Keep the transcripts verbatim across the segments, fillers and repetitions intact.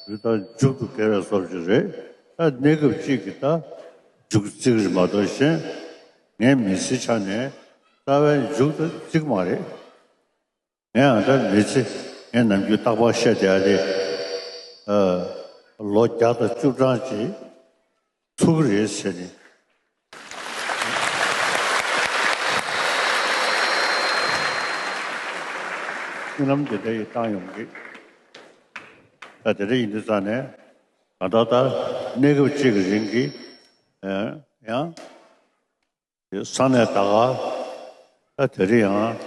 དུས་ད་མཇུག་ཏུ་དགེ་བའི་སོར་ཅིག་རེད། ད་གནས་སྐབས་གཅིག་གི་ད་མཇུག་བརྩིགས་རེད་མ་གཏོགས་གཞན་ངའི་མི་ཚེ་ཆ་ནས་རྩ་བའི་མཇུག་ཏུ་བརྩིགས་མ་རེད། ངས་ཨ་ད་མི་ཚེ་ངས་ནམ་རྒྱུན་རྟག་པར་བཤད་བསྡད་ཡ་དེ། ཨ། ལོ་བརྒྱ་དང་བཅུ་གྲངས་ཅིག་ཚུགས་ཀྱི་རེད་ཟེར་ནས། རྨི་ལམ་དེ་འདྲ་ཡི་བཏང་ཡོང་གི། ད་དེ་འདྲ་ཡིན་དུས་ཙང་ནས་ང་ད་ལྟ་གནས་སྐབས་གཅིག་གི་རིང་གི། ཨ། ཡང་། དེ་ས་གནས་ད་ག་ད་དེ་རིང་ཡང་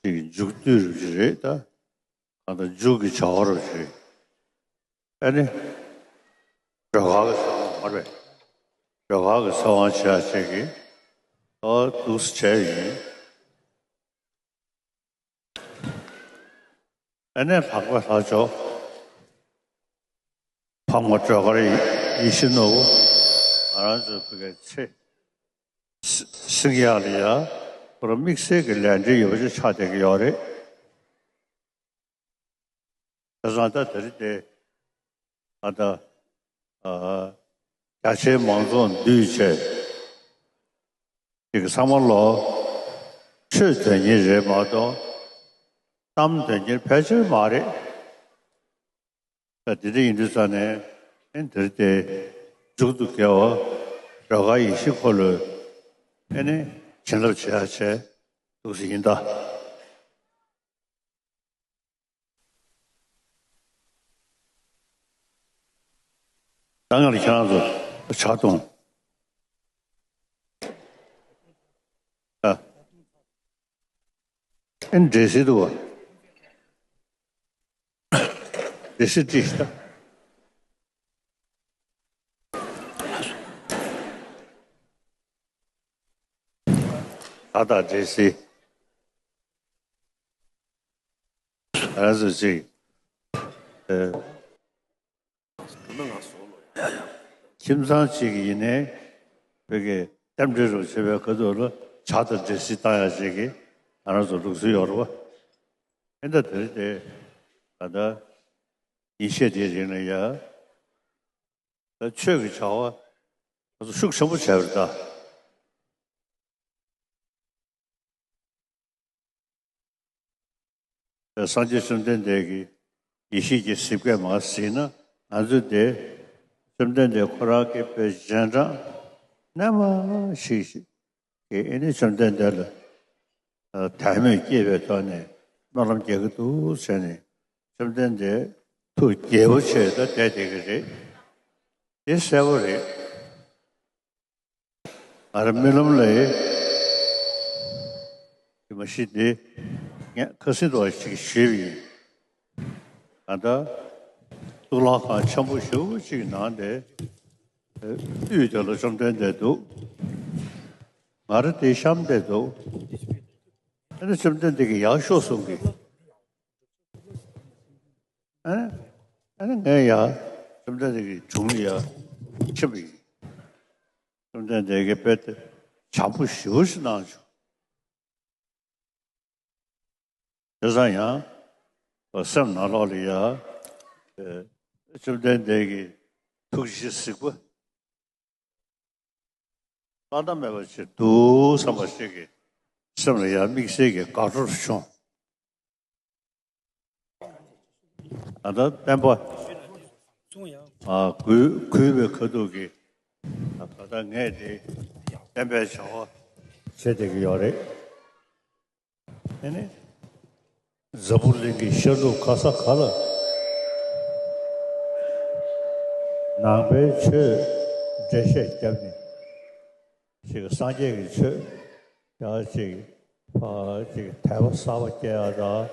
ཅིག་མཇུག་བསྡུ་རུ་ཅིག་རེད་ད། གང་ལྟར་མཇུག་གི་བྱ་བ་རུ་ཅིག་རེད། ཨ་ནི་སྒྲོལ་དཀར་གྱི་ཚེ་དབང་མ་རེད། སྒྲོལ་དཀར་གྱི་ཚེ་དབང་བྱ་ཅིག་གིས་ཨོ་འདུག་སེ་བྱས་ཡིན། ཨ་ནི་ལྷག་པ་ལྷག་ཆོག་ཕག་མོ་སྒྲོལ་དཀར་ཡེ་ཤེས་ནོར་བུ་ང་རང་ཚོའི་བོད་སྐད་ཚེ། སིང་ཡག་ལ་ཡ། ཁོ་རང་དམིགས་བསལ་གྱི་ལས་འབྲེལ་ཡོད་པ་ཅིག་ཆགས་བསྡད་ཀྱི་ཡོད་རེད། བྱས་ཙང་ད་དེ་རིང་དེ་ཨ་ད་ཨ་རྒྱ་ཆེའི་མང་ཚོགས་འདུས་བྱས་ཅིག་ཚང་མ་ལོ་ཆོས་དོན་གཉེར་རེད་མ་གཏོགས་གཏམ་དོན་གཉེར་ཕལ་ཆེར་མ་རེད། ད་འདི་འདྲ་ཡིན་དུས་ཙང་ནས་ཨེ་འདིར་དེ་མཇུག་ཏུ་དགེ་བ་རོ་ག་ཡེ་ཤེས་འཁོར་ལོའི་ཨེ་ནི་བྱིན་རླབས་བྱེད་ཡ་བྱས་འདུག་སེ་ཡིན་ད། ད་ང་ལ་ཁྱེད་རང་ཚོ་ཕྱག་སྟོང་ཨ། ཨེ་འདྲེ་སྲིད་འདུག་བ། འདྲེ་སྲིད་བྲིས་ཤིག་ད། ད་ད་འདྲེ་སྲིད། ཨ་ཟུ་ཅིག་ཨེ། ཁྱིམ་ཚང་གཅིག་ཡིན་ནའི་བོད་ཀྱི་རྟེན་འབྲེལ་རུ་བྱེད་པའི་ཁ་ཐུག་ལ་ཇ་དང་འབྲས་སིལ་བཏང་ཡ་ཅིག་གི་ང་རང་ཚོ་ལུགས་སྲོལ་ཡོད་རེད་བ། ཨེ་ད་དེ་རེད་དེ། ད་ལྟ་ཉིན་ཤས་དེའི་རིང་ལ་ཡ། ད་ཆོས་ཀྱི་བྱ་བ་ང་ཚོ་ཤུགས་ཆེན་པོ་བྱས་པ་རེད་ད། སངས་རྒྱས་བཅོམ་ལྡན་འདས་ཀྱིས་ཡེ་ཤེས་ཀྱི་གཟིགས་པས་མ་གཟིགས་ན་ང་ཚོས་དེ་བཅོམ་ལྡན་འདས་ཁོ་རང་གི་དཔེ་རྗེས་འབྲང་རྣལ་མ་ཞིག་ཞིག་གིས་ཨེ་ནི་བཅོམ་ལྡན་འདས་ལ་དད་མོས་སྐྱེས་པའི་ཐོག་ནས་སྨོན་ལམ་རྒྱག་གི་འདུག་ཟེར་ནས་བཅོམ་ལྡན་འདས་ཐུགས་དགྱེས་པོ་བྱས་ད་བསྡད་བསྡད་ཀྱི་རེད། དེ་གསལ་པོ་རེད། ང་རང་རྨི་ལམ་ལ་ཡི་མ་གཞི་འདི་ངས་ཁ་སང་དུ་ཞིག་ཞུས་པ་ཡིན། ད་ལྟ་གཙུག་ལག་ཁང་ཆེན་པོ་ཞེ་པོ་ཅིག་ནང་དེ་དབུས་དེ་ལ་བཅོམ་ལྡན་འདས་འདུག་ང་རང་དེའི་གཤམ་དེ་འདུག་ཨ་ནི་བཅོམ་ལྡན་འདས་ཀྱིས་ཡར་ཤོག་གསུང་གི། ཨ་ནི་ཨ་ནི་ངས་ཡར་བཅོམ་ལྡན་འདས་ཀྱི་དྲུང་ལ་ཡར་ཕྱིན་པ་ཡིན། བཅོམ་ལྡན་འདས་ཀྱིས་དཔེ་དེ་བྱམས་པོ་ཞེ་པོ་ཞིག་གནང་བྱུང་། དེ་ཙང་ཡང་སེམས་ནང་ལོགས་ལ་ཡ། བཅོམ་ལྡན་འདས་ཀྱི་ཐུགས་རྗེ་གཟིགས་པ་བླ་ན་མེད་པ་ཞིག་འདུག་བསམ་པ་ཞིག་གི་སེམས་ལ་ཡ་དམིགས་བསལ་གྱི་དགའ་སྤྲོ་བྱུང་། ད་ལྟ་སྤེན་པ་ཨ་གུས་གུས་པའི་ཁ་ཐུག་གི་ད་ལྟ་ངས་དེ་བསྟན་པའི་བྱ་བ་བྱེད་བསྡད་ཀྱི་ཡོད་རེད། ཨེ་ནི། འཛམ་བུ་གླིང་གི་ཤར་ནུབ་ག་ས་ག་ལ། ནང་པའི་ཆོས་འགྲེལ་བཤད་བརྒྱབ་ནས། ཅིག་སངས་རྒྱས་ཀྱི་ཆོས་ཡང་ཅིག་ཕ་ཅིག་དད་པ་གསར་པ་སྐྱེ་ཡག་དང་།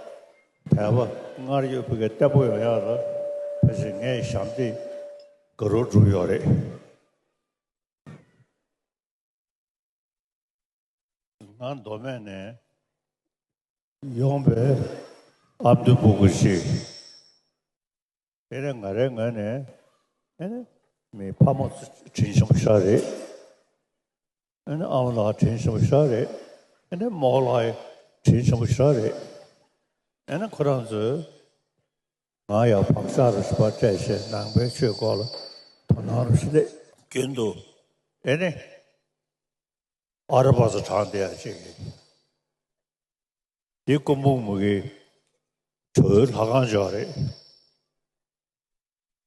དད་པ་སྔར་ཡོད་པའི་བརྟན་པོ་ཡོང་ཡག་ལ་ཕལ་ཆེར་ངས་ཞབས་འདེགས་དགའ་རབ་བསྒྲུབས་ཡོད་རེད། ང་མདོ་སྨད་ནས་ཡོང་པའི་ཨ་མདོའི་སྤུ་གུ་ཞིག་དེ་ནས་ང་རའི་ངོས་ནས་ཨེ་ནི་མི་ཕ་མ་དྲིན་ཆེན་པོ་ཞིག་རེད། ཨེ་ནི་ཨ་མ་ལགས་དྲིན་ཆེན་པོ་ཞིག་རེད། ཨེ་ནི་རྨོ་ལགས་དྲིན་ཆེན་པོ་ཞིག་རེད། ཨེ་ནི་ཁོ་རང་ཚོས་ ང་ཡང་བག་ཆགས་རུ་ཞིག་པ་སྤྲད་བྱས་ནང་པའི་ཆོས་སྐོར་ལ་དོ་སྣང་རུ་ཞིག་སླེབས། རྒྱུན་དུ་ཨེ་ནི་ཨ་ར་བ་ས་དྲངས་བསྡད་ཡ་ཅིག་གིས། འདི་ཀུན་འབུམ་གྱི་ཇོ་བོའི་ལྷ་ཁང་ཅིག་རེད།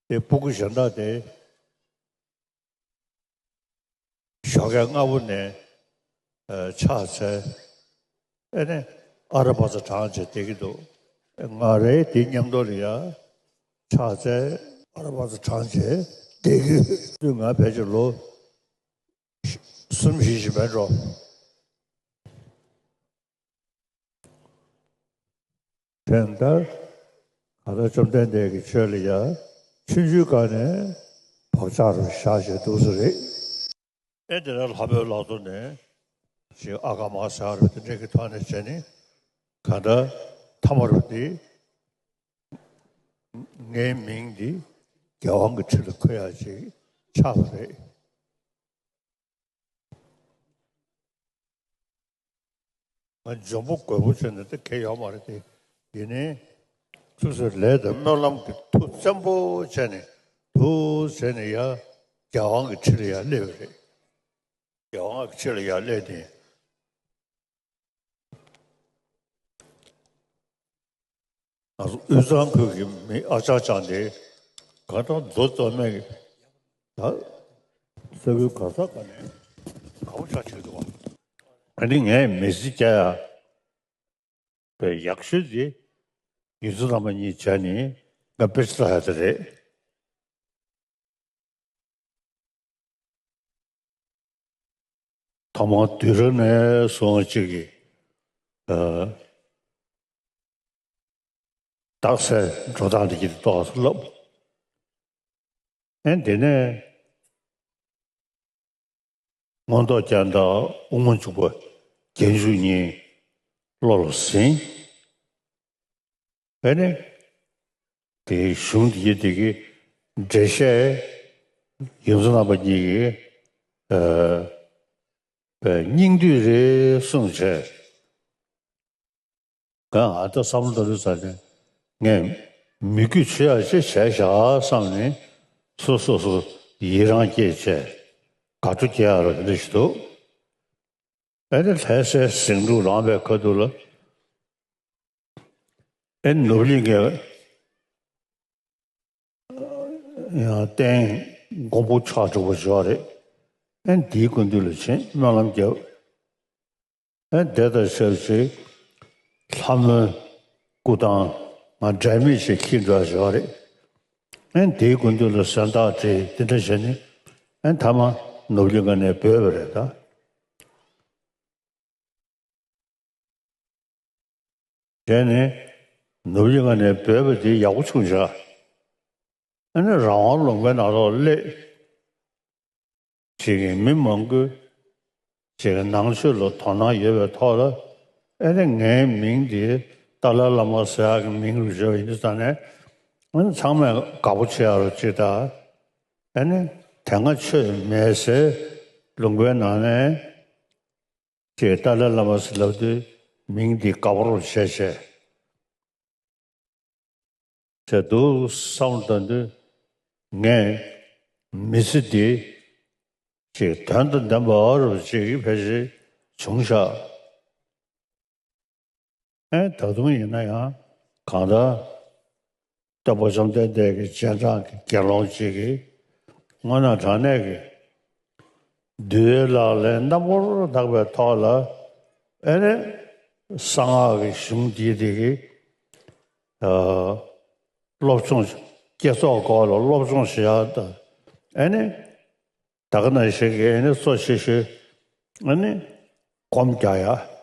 དེ་སྤུ་གུ་གཞན་དག་དེ་ཞོགས་ཀས་སྔ་པོ་ནས་ཨ་ཕྱག་འཚལ། ཨེ་ནས་ཨ་ར་བ་ས་དྲངས་བྱས་བསྡད་ཀྱི་འདུག། ང་རང་དེ་མཉམ་དུ་ལ་ཡ་ཕྱག་འཚལ། ཨ་ར་བ་ས་དྲངས་བྱས་བསྡད་ཀྱི་འདུག། ང་ཕལ་ཆེར་ལོ་གསུམ་བཞི་ཞིག་མེད་འགྲོ། དེ་ལྟར་གང་ལྟར་བཅོམ་ལྡན་འདས་ཀྱི་ཆོས་ལ་ཡང་ཆུང་ཆུང་སྒང་ནས་བག་ཆགས་རུ་བཞག་བྱས་འདུག་ས་རེད། ཨེ་དེ་ནས་ལྷ་མོའི་ལག་ཏུ་ནས་ཅིག་ཨ་ཀ་མ་ཟེར་བ་དེ་འདྲ་གི་ཐོག་ནས་བྱས་ནས་གང་ལྟར་ཐ་མ་རུ་དེ་ངའི་མིང་འདི་རྒྱལ་དབང་གི་ཁྲི་ལ་འཁོད་ཡག་ཅིག་ཆགས་པ་རེད། ང་འཇོན་པོ་རྒོད་པོ་བྱས་ནས་ད་གལ་ཡོད་མ་རེད་དེ། ཡིན་ནའི་སོ་སོའི་ལས་དང་སྨོན་ལམ་གྱི་མཐུ་བཙན་པོ་བྱས་ནས་འདུག་བྱས་ནས་ཡ་རྒྱལ་དབང་གི་ཁྲི་ལ་ཡ་སླེབས་པ་རེད། རྒྱལ་དབང་གི་ཁྲི་ལ་ཡ་སླེབས་ནས། ང་ཚོ་དབུས་གཙང་ཁུལ་གྱི་མི་ཨ་ཅག་ཅག་འདི་ག་ད་མཛོ་བཙོ་མས་ཀྱི་ད་ས་ཁུལ་ག་ས་ག་ནས་ག་བོ་ཆ་ཆེ་འདུག་བ། ཨ་ནི་ངས་མི་ཚེ་སྐྱ་ཡ་པའི་ཡག་ཤོས་དེ་ཡུལ་ཚོ་རྣམ་པ་གཉིས་བྱས་ནས་ང་དཔེ་ཆ་ལྟ་ཡ་དེ་རེད། ཐོག་མར་དུས་རབས་ནས་བཟུང་གཅིག་གི་ཨ་རྟགས་གསལ་འགྲོ་སྟངས་དེ་གྱིས་ཏོག་ཙམ་བསླབ། ཨེ་དེ་ནས་མངོན་རྟོགས་རྒྱན་དང་དབུ་མ་འཇུག་པ་རྒྱན་འཇུག་གཉིས་བློ་ལ་ཟིན། ཨེ་ནས་དེའི་གཞུང་འདི་དེ་གི་འགྲེལ་བཤད་ཡུམ་གསུམ་རྣམ་པ་གཉིས་ཀྱིས་ཨ་སྙིང་བསྡུས་རེད་གསུངས་བྱས། ང་ཨ་ད་བསམ་བློ་བཏང་དུས་ཙམ་ནས་ངས་མི་རྒྱུད་ཆེ་ཡག་ཅིག་བྱས་བཞག་བསམ་ནས་སོ་སོ་སོ་ཡི་རང་སྐྱེས་བྱས་དགའ་སྤྲོ་སྐྱེ་ཡག་རོ་དེ་འདྲ་ཞིག་འདུག། ཨེ་ནི་ལྷ་སའི་ཟིང་འཁྲུག་ལངས་པའི་ཁ་ཐུག་ལ་ཨེ་ནི་ནོར་གླིང་གི་ཡང་རྟེན་མགོན་པོ་ཆགས་འགྲོ་བ་ཞིག་རེད། ཨེ་ནི་དེའི་སྐུ་མདུན་ལ་ཕྱིན་སྨོན་ལམ་བརྒྱབ། ཨེ་དེ་དང་ཆབས་ཅིག་ལྷ་མོའི་སྐུ་ཐང་ང་འབྲལ་མེད་ཅིག་འཁྱེར་འགྲོ་ཡ་ཞིག་རེད། ཨེ་དེའི་སྐུ་མདུན་ལ་གཟེངས་རྟགས་སྤྲད་དེ་འདྲ་བྱས་ནས་ཨེ་མཐའ་མ་ནོར་གླིང་ཁ་ནས་བྲོས་པ་རེད་ད། བྱས་ནས་ནོར་གླིང་ཁ་ནས་བྲོས་པ་དེ་ཡག་པོ་བྱུང་བཞག། ཨ་ནི་རང་དབང་ལུང་པའི་ནང་ལོགས་སླེབས། ཅིག་གིས་མི་མང་པོས་ཅིག་གིས་ནང་ཆོས་ལ་དོ་སྣང་ཡོད་པའི་ཐོག་ལ་ཨ་ནི་ངའི་མིང་དེ་ཏཱ་ལའི་བླ་མ་ཟེར་ཡག་གི་མིང་རུ་བརྗོད་ཡིན་དུས་ཙང་ནས་ཨ་ནི་ཚང་མས་དགའ་པོ་བྱེད་ཡག་རུ་ཅིག་ད། ཨ་ནི་དེ་སྔ་ཆོས་མེད་སའི་ལུང་པའི་ནང་ནས། ཅེས་ཏཱ་ལའི་བླ་མ་ཟེར་ལབ་དུས་མིང་འདི་དགའ་པོ་རུ་བྱས་བྱས། བྱས་འདུག་བསམ་བློ་བཏང་དུས་ངས་མི་ཚེ་འདི་ཅེས་དོན་དང་ལྡན་པ་རུ་ཅིག་ཕལ་ཆེར་བྱུང་ཤག། ཨེ་ད་དུང་ཡིན་ན་ཡང་གང་ལྟར་སྟོན་པ་བཅོམ་ལྡན་འདས་ཀྱི་རྗེས་འབྲང་གི་དགེ་སློང་ཅིག་གིས་དངོས་གནས་དྲང་གནས་ཀྱི་འདུལ་བའི་ལག་ལེན་རྣམ་པར་དག་པའི་ཐོག་ལ་ཨེ་ནི་གསང་སྔགས་ཀྱི་གཞུང་འདིའི་རིགས་ཀྱི་ཨ་སློབ་སྦྱོང་བསྐྱེད་རྫོགས་སྐོར་ལ་སློབ་སྦྱོང་བྱེད་ཡག་དང་ཨེ་ནི་ད་ག་ནང་བཞིན་གྱི་ཨེ་ནི་གཙོ་ཆེ་ཤོས་ཨེ་ནི་སྒོམ་རྒྱག་ཡག།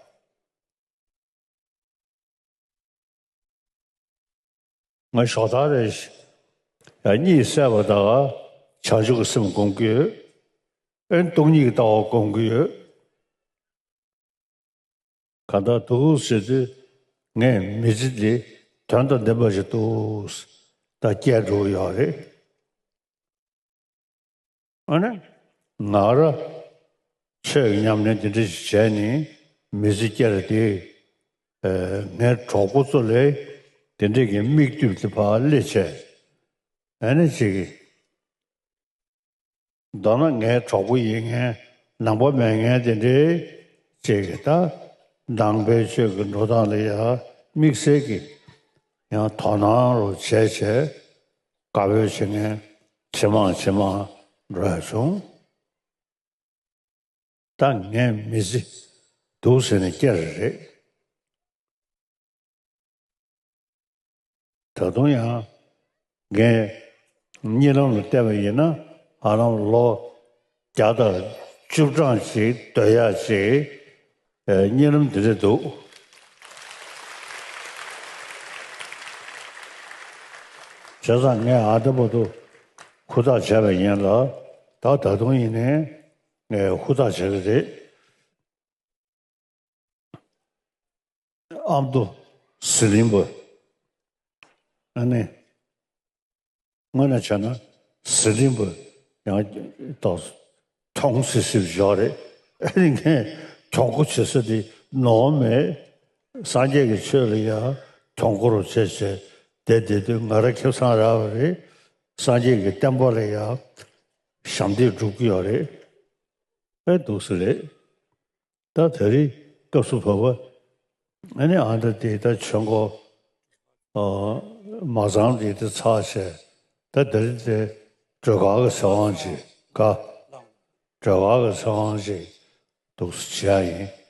ང་ཞོགས་ཐག་རེ་ཞིག་གཉིད་སད་པ་དང་བྱང་ཆུབ་ཀྱི་སེམས་སྒོམ་གྱི་ཡོད། ཨེ་སྟོང་ཉིད་ཀྱི་ལྟ་བ་སྒོམ་གྱི་ཡོད། གང་ལྟར་འདུག་ཟེར་དུས་ངས་མི་ཚེ་འདི་དོན་དང་ལྡན་པ་ཞིག་འདུག་ད་སྐྱེལ་འགྲོ་གི་ཡོད་རེད། ཨ་ནི་ང་རང་ཆོས་ཀྱི་ཉམས་ལེན་འདི་འདྲ་ཞིག་བྱས་ནས་མི་ཚེ་སྐྱེལ་ཏེ་ངའི་གྲོགས་པོ་ཚོ་ལས་ དེ་འདྲས་ཀྱི་མིག་ལྟོས་ཏེ་ཕར་སླེབས་བྱས། ཨ་ནི་ཅིག་མདོར་ན་ངའི་གྲོགས་པོ་ཡིན་མཁན། ནང་པ་མེད་མཁན་དེ་འདྲའི་ཅིག་ད་ནང་པའི་ཆོས་ཀྱི་འགྲོ་སྟངས་ལ་ཡང་དམིགས་བསལ་གྱི་ཡང་དོ་སྣང་རུ་བྱས་བྱས། དགའ་འབོད་བྱེད་མཁན་ཇེ་མང་ཇེ་མང་འགྲོ་ཡ་བྱུང་། ད་ངས་མི་ཚེ་འདུག་ཟེར་ནས་བསྐྱལ་རེད། ད་དུང་ཡང་ངས་གཉིད་ལམ་ལ་བལྟས་པ་ཡིན་ན། ཧ་ལམ་ལོ་བརྒྱ་དང་བཅུ་གྲངས་ཤིག་སྡོད་ཡག་ཅིག་ཨེ། གཉིད་ལམ་འདི་འདྲ་འདུག་བྱས་ཙང་ངས་ཨ་འདྲ་བར་དུ་ཧུར་ཐག་བྱས་པ་ཡིན་ལ། ད་ད་དུང་ཡིན་ནའི་ངས་ཧུར་ཐག་བྱེད་ཀྱི་རེད། ཨ་མདོ་ཟི་ལིང་པ། ཨ་ནི། དངོས་གནས་བྱས་ན་ཟི་ལིང་པ་ཡང་ཏོག་གྱོང་སི་སི་བཞག་རེད། ཨ་ནི་ངས་གྱོང་གུན་བྱེད་ས་དེ་ནོར་མེད། སངས་རྒྱས་ཀྱི་ཆོས་ལ་ཡང་གྱོང་གུན་རུ་བྱས་བྱས་བསྡད་བསྡད་དུས། ང་རང་ཁེ་བཟང་རག་པ་རེད། སངས་རྒྱས་ཀྱི་བསྟན་པ་ལ་ཡང་ཞབས་འདེགས་སྒྲུབ་ཀྱི་ཡོད་རེད། ཨེ། འདུག་སེ་རེད། ད་དེ་རིང་སྐབས་སུ་བབ་པ། ཨ་ནི་ཨ་འདྲ་དེ་ད་ཆོས་འཁོར་ཨ་མ་ཚང་དེ་དེ་ཚར་བྱས། ད་དེ་རིང་དེ་སྒྲོལ་དཀར་གྱི་ཚེ་དབང་ཅིག་ག་སྒྲོལ་དཀར་གྱི་ཚེ་དབང་ཅིག་འདུག་སེ་བྱེད་ཡ་ཡིན།